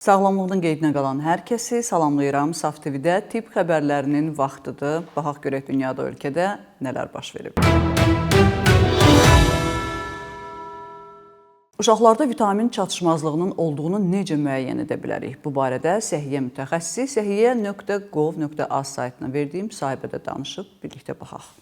Sağlamlığının qeydinə qalan hər kəsi salamlayıram. Saf TV-də tibb xəbərlərinin vaxtıdır. Baxaq görək dünyada, ölkədə nələr baş verib. Uşaqlarda vitamin çatışmazlığının olduğunu necə müəyyən edə bilərik? Bu barədə səhiyyə mütəxəssisi səhiyyə.gov.az saytına verdiyim müsahibədə danışıb, birlikdə baxaq.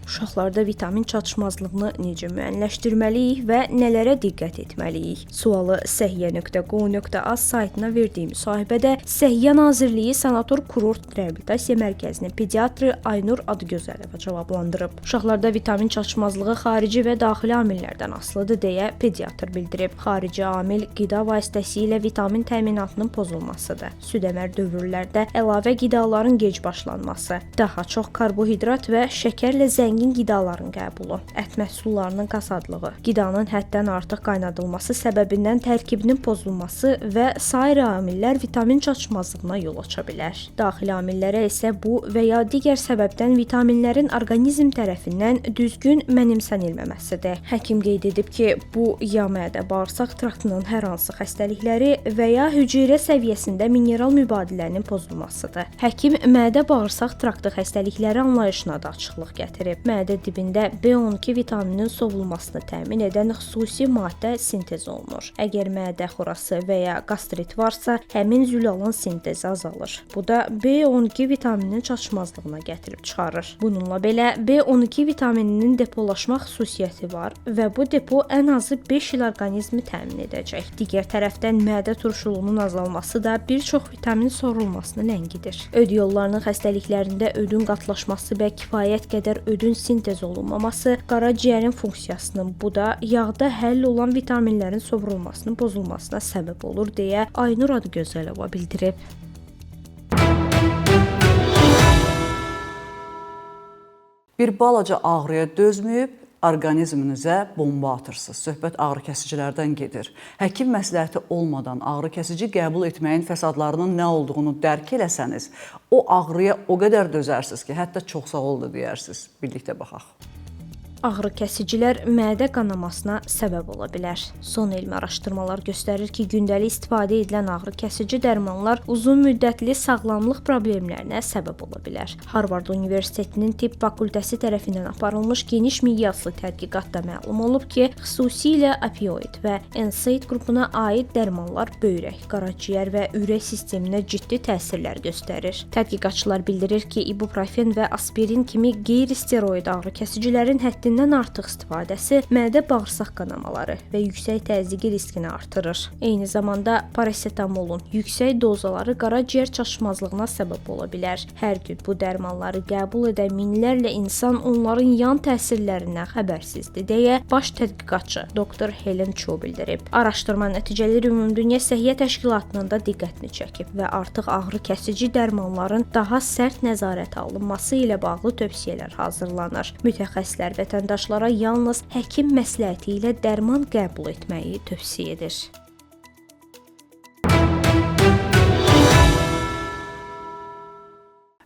Uşaqlarda vitamin çatışmazlığını necə müəyyənləşdirməliyik və nələrə diqqət etməliyik? Sualı səhiyyə.gov.az saytına verdiyi müsahibədə Səhiyyə Nazirliyi Sanator Kurort Reabilitasiya Mərkəzinin pediatrı Aynur Adıgözəlova cavablandırıb. Uşaqlarda vitamin çatışmazlığı xarici və daxili amillərdən asılıdır deyə pediatr bildirib. Xarici amil qida vasitəsilə vitamin təminatının pozulmasıdır. Südəmər dövrlərdə əlavə qidaların gec başlanması, daha çox karbohidrat və şəkərlə zəngin qidaların qəbulu, ət məhsullarının qasadlığı, qidanın həddən artıq qaynadılması səbəbindən tərkibinin pozulması və sair amillər vitamin çatışmazlığına yol aça bilər. Daxili amillərə isə bu və ya digər səbəbdən vitaminlərin orqanizm tərəfindən düzgün mənimsənilməməsidir. Həkim qeyd edib ki, bu ya mədə-bağırsaq traktının hər hansı xəstəlikləri və ya hüceyrə səviyyəsində mineral mübadilənin pozulmasıdır. Həkim mədə-bağırsaq traktı xəstəlikləri anlayışına da açıqlıq gətirib. Mədə dibində B12 vitamininin sovulmasını təmin edən xüsusi maddə sintez olunur. Əgər mədə xorası və ya qastrit varsa, həmin zülalın sintezi azalır. Bu da B12 vitamininin çatışmazlığına gətirib çıxarır. Bununla belə B12 vitamininin depolaşma xüsusiyyəti var və bu depo ən azı 5 il orqanizmi təmin edəcək. Digər tərəfdən mədə turşuluğunun azalması da bir çox vitamin sorulmasını ləngidir. Öd yollarının xəstəliklərində ödün qatlaşması və kifayət qədər ödün sintez olunmaması, qaraciyərin funksiyasının, bu da yağda həll olan vitaminlərin sovrulmasının pozulmasına səbəb olur deyə Aynur Adıgözəlova bildirib. Bir balaca ağrıya dözməyib, orqanizminizə bomba atırsınız. Söhbət ağrı kəsicilərdən gedir. Həkim məsləhəti olmadan ağrı kəsici qəbul etməyin fəsadlarının nə olduğunu dərk eləsəniz, o ağrıya o qədər dözərsiniz ki, hətta çox sağ ol da deyərsiniz. Birlikdə baxaq. Ağrı kəsicilər mədə qanamasına səbəb ola bilər. Son elmi araşdırmalar göstərir ki, gündəlik istifadə edilən ağrı kəsici dərmanlar uzun müddətli sağlamlıq problemlərinə səbəb ola bilər. Harvard Universitetinin Tibb fakültəsi tərəfindən aparılmış geniş miqyaslı tədqiqatda məlum olub ki, xüsusilə opioid və NSAID qrupuna aid dərmanlar böyrək, qaraciyər və ürək sisteminə ciddi təsirlər göstərir. Tədqiqatçılar bildirir ki, ibuprofen və aspirin kimi qeyri-steroid ağrı kəsicilərin həddindən artıq istifadəsi mədə-bağırsaq qanamaları və yüksək təzyiqi riskini artırır. Eyni zamanda parasetamolun yüksək dozaları qaraciyər çatışmazlığına səbəb ola bilər. Hər gün bu dərmanları qəbul edən minlərlə insan onların yan təsirlərindən xəbərsizdir deyə baş tədqiqatçı doktor Helen Cho bildirib. Araşdırma nəticələri Ümumdünya Səhiyyə Təşkilatının da diqqətini çəkib və artıq ağrı kəsici dərmanların daha sərt nəzarətə alınması ilə bağlı tövsiyələr hazırlanır. Mütəxəssislər vətəndaşlara yalnız həkim məsləhəti ilə dərman qəbul etməyi tövsiyə edir.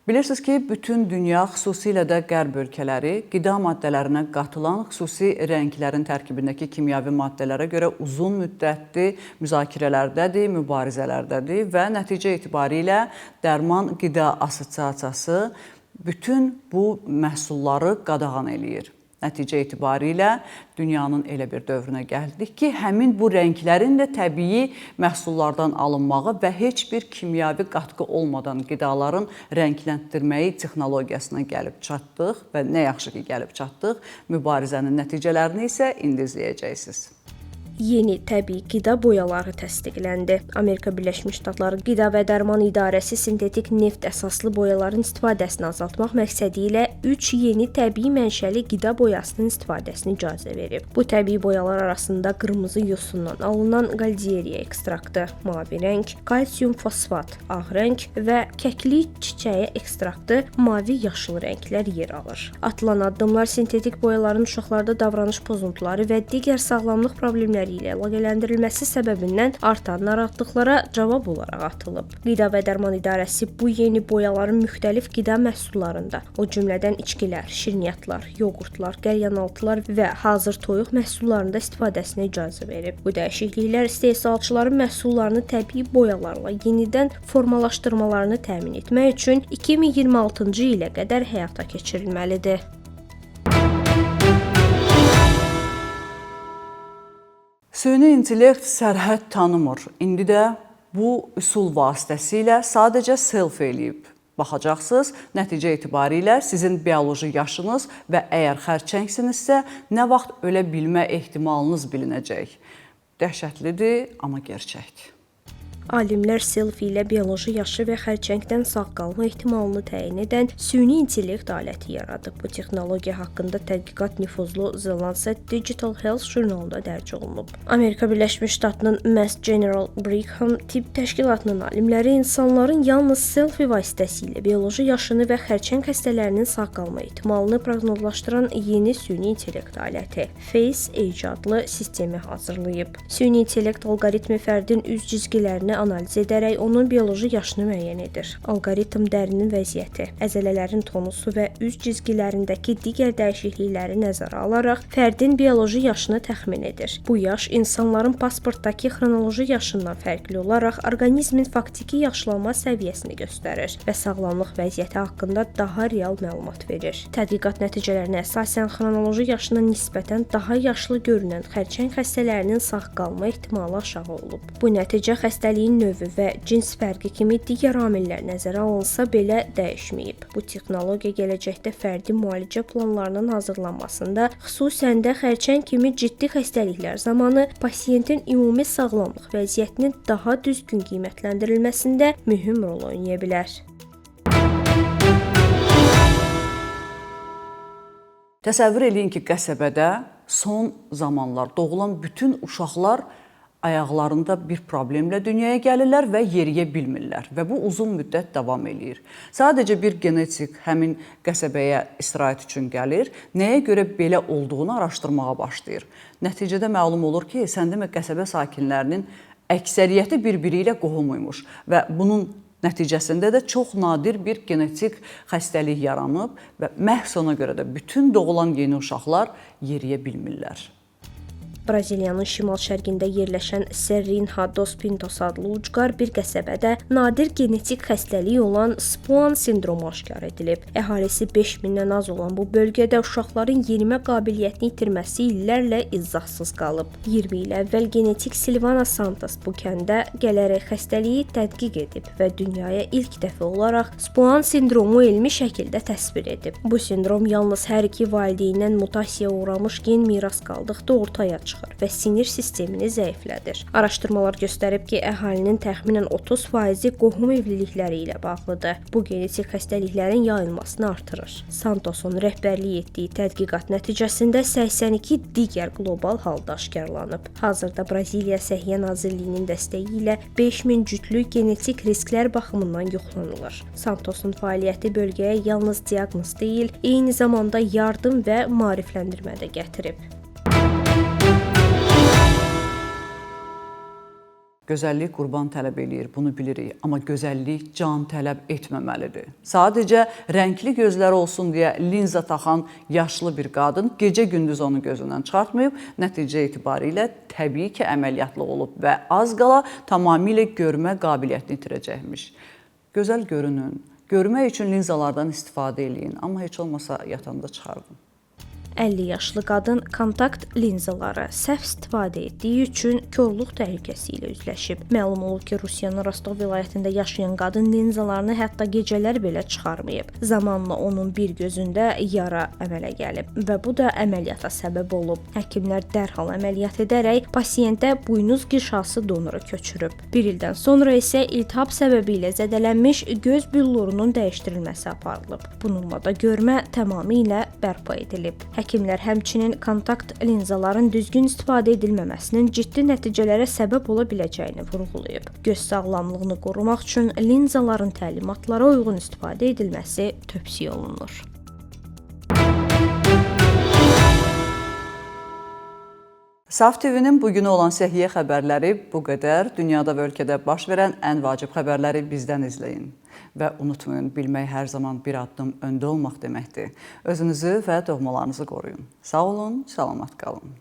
Bilirsiniz ki, bütün dünya, xüsusilə də qərb ölkələri qida maddələrinə qatılan xüsusi rənglərin tərkibindəki kimyəvi maddələrə görə uzun müddətli müzakirələrdədir, mübarizələrdədir və nəticə etibarilə Dərman Qida Assosiasiyası bütün bu məhsulları qadağan eləyir. Nəticə etibarilə dünyanın elə bir dövrünə gəldik ki, həmin bu rənglərin də təbii məhsullardan alınmağı və heç bir kimyəvi qatqı olmadan qidaların rəngləndirməyi texnologiyasına gəlib çatdıq və nə yaxşı ki, gəlib çatdıq. Mübarizənin nəticələrini isə indi izləyəcəksiniz. Yeni təbii qida boyaları təsdiqləndi. Amerika Birləşmiş Ştatları Qida və Dərman İdarəsi sintetik neft əsaslı boyaların istifadəsini azaltmaq məqsədi ilə 3 yeni təbii mənşəli qida boyasının istifadəsinə icazə verib. Bu təbii boyalar arasında qırmızı yosundan alınan qaldieriya ekstraktı, mavi rəng, kalsium fosfat, ağ rəng və kəklik çiçəyi ekstraktı, mavi-yaşıl rənglər yer alır. Atılan addımlar sintetik boyaların uşaqlarda davranış pozuntuları və digər sağlamlıq problemləri xəstəliyi ilə əlaqələndirilməsi səbəbindən artan narahatlıqlara cavab olaraq atılıb. Qida və Dərman İdarəsi bu yeni boyaların müxtəlif qida məhsullarında, o cümlədən içkilər, şirniyyatlar, yoğurtlar, qəlyanaltılar və hazır toyuq məhsullarında istifadəsinə icazə verib. Bu dəyişikliklər istehsalçıların məhsullarını təbii boyalarla yenidən formalaşdırmalarını təmin etmək üçün 2026-cı ilə qədər həyata keçirilməlidir. Süni intellekt sərhəd tanımır. İndi də bu üsul vasitəsilə sadəcə selfie eləyib baxacaqsınız. Nəticə etibarilə sizin bioloji yaşınız və əgər xərçəngsinizsə, nə vaxt ölə bilmə ehtimalınız bilinəcək. Dəhşətlidir, amma gerçəkdir. Alimlər selfie ilə bioloji yaşı və xərçəngdən sağ qalma ehtimalını təyin edən süni intellekt aləti yaradıb. Bu texnologiya haqqında tədqiqat nüfuzlu The Lancet Digital Health jurnalında dərc olunub. Amerika Birləşmiş Ştatının Mass General Brigham Tibb Təşkilatının alimləri insanların yalnız selfie vasitəsilə bioloji yaşını və xərçəng xəstələrinin sağ qalma ehtimalını proqnozlaşdıran yeni süni intellekt aləti Face Age adlı sistemi hazırlayıb. Süni intellekt alqoritmi fərdin üz cizgilərini analiz edərək onun bioloji yaşını müəyyən edir. Alqoritm dərinin vəziyyəti, əzələlərin tonusu və üz cizgilərindəki digər dəyişiklikləri nəzərə alaraq fərdin bioloji yaşını təxmin edir. Bu yaş insanların pasportdakı xronoloji yaşından fərqli olaraq orqanizmin faktiki yaşlanma səviyyəsini göstərir və sağlamlıq vəziyyəti haqqında daha real məlumat verir. Tədqiqat nəticələrinə əsasən xronoloji yaşına nisbətən daha yaşlı görünən xərçəng xəstələrinin sağ qalma ehtimalı aşağı olub. Bu nəticə xəstəliyin növü və cins fərqi kimi digər amillər nəzərə alınsa belə dəyişməyib. Bu texnologiya gələcəkdə fərdi müalicə planlarının hazırlanmasında, xüsusən də xərçəng kimi ciddi xəstəliklər zamanı pasiyentin ümumi sağlamlıq vəziyyətinin daha düzgün qiymətləndirilməsində mühüm rol oynaya bilər. Təsəvvür eləyin ki, qəsəbədə son zamanlar doğulan bütün uşaqlar ayaqlarında bir problemlə dünyaya gəlirlər və yeriyə bilmirlər və bu uzun müddət davam eləyir. Sadəcə bir genetik həmin qəsəbəyə istirahət üçün gəlir, nəyə görə belə olduğunu araşdırmağa başlayır. Nəticədə məlum olur ki, sən demə qəsəbə sakinlərinin əksəriyyəti bir-biri ilə qohum imiş və bunun nəticəsində də çox nadir bir genetik xəstəlik yaranıb və məhz ona görə də bütün doğulan yeni uşaqlar yeriyə bilmirlər. Braziliyanın şimal-şərqində yerləşən Serrinha dos Pintos adlı ucqar bir qəsəbədə nadir genetik xəstəlik olan Spuan sindromu aşkar edilib. Əhalisi 5000-dən az olan bu bölgədə uşaqların yerimə qabiliyyətini itirməsi illərlə izahsız qalıb. 20 il əvvəl genetik Silvana Santos bu kəndə gələrək xəstəliyi tədqiq edib və dünyaya ilk dəfə olaraq Spuan sindromu elmi şəkildə təsvir edib. Bu sindrom yalnız hər iki valideyndən mutasiyaya uğramış gen miras qaldıqda ortaya çıxır və sinir sistemini zəiflədir. Araşdırmalar göstərib ki, əhalinin təxminən 30%-i qohum evlilikləri ilə bağlıdır. Bu genetik xəstəliklərin yayılmasını artırır. Santosun rəhbərlik etdiyi tədqiqat nəticəsində 82 digər qlobal halda aşkarlanıb. Hazırda Braziliya Səhiyyə Nazirliyinin dəstəyi ilə 5000 cütlük genetik risklər baxımından yoxlanılır. Santosun fəaliyyəti bölgəyə yalnız diaqnoz deyil, eyni zamanda yardım və maarifləndirmə də gətirib. Gözəllik qurban tələb eləyir, bunu bilirik. Amma gözəllik can tələb etməməlidir. Sadəcə rəngli gözləri olsun deyə linza taxan yaşlı bir qadın gecə-gündüz onu gözündən çıxartmayıb, nəticə etibarilə təbii ki, əməliyyatlı olub və az qala tamamilə görmə qabiliyyətini itirəcəkmiş. Gözəl görünün, görmək üçün linzalardan istifadə eləyin, amma heç olmasa yatanda çıxardın. 50 yaşlı qadın kontakt linzaları səhv istifadə etdiyi üçün korluq təhlükəsi ilə üzləşib. Məlum olub ki, Rusiyanın Rostov vilayətində yaşayan qadın linzalarını hətta gecələr belə çıxarmayıb. Zamanla onun bir gözündə yara əmələ gəlib və bu da əməliyyata səbəb olub. Həkimlər dərhal əməliyyat edərək pasiyentə buynuz qişası donoru köçürüb. Bir ildən sonra isə iltihab səbəbi ilə zədələnmiş göz büllurunun dəyişdirilməsi aparılıb. Bununla da görmə tamamilə bərpa edilib. Həkimlər həmçinin kontakt linzaların düzgün istifadə edilməməsinin ciddi nəticələrə səbəb ola biləcəyini vurğulayıb. Göz sağlamlığını qorumaq üçün linzaların təlimatlara uyğun istifadə edilməsi tövsiyə olunur. Saf TV-nin bugünə olan səhiyyə xəbərləri bu qədər. Dünyada və ölkədə baş verən ən vacib xəbərləri bizdən izləyin. Və unutmayın, bilmək hər zaman bir addım öndə olmaq deməkdir. Özünüzü və doğmalarınızı qoruyun. Sağ olun, salamat qalın.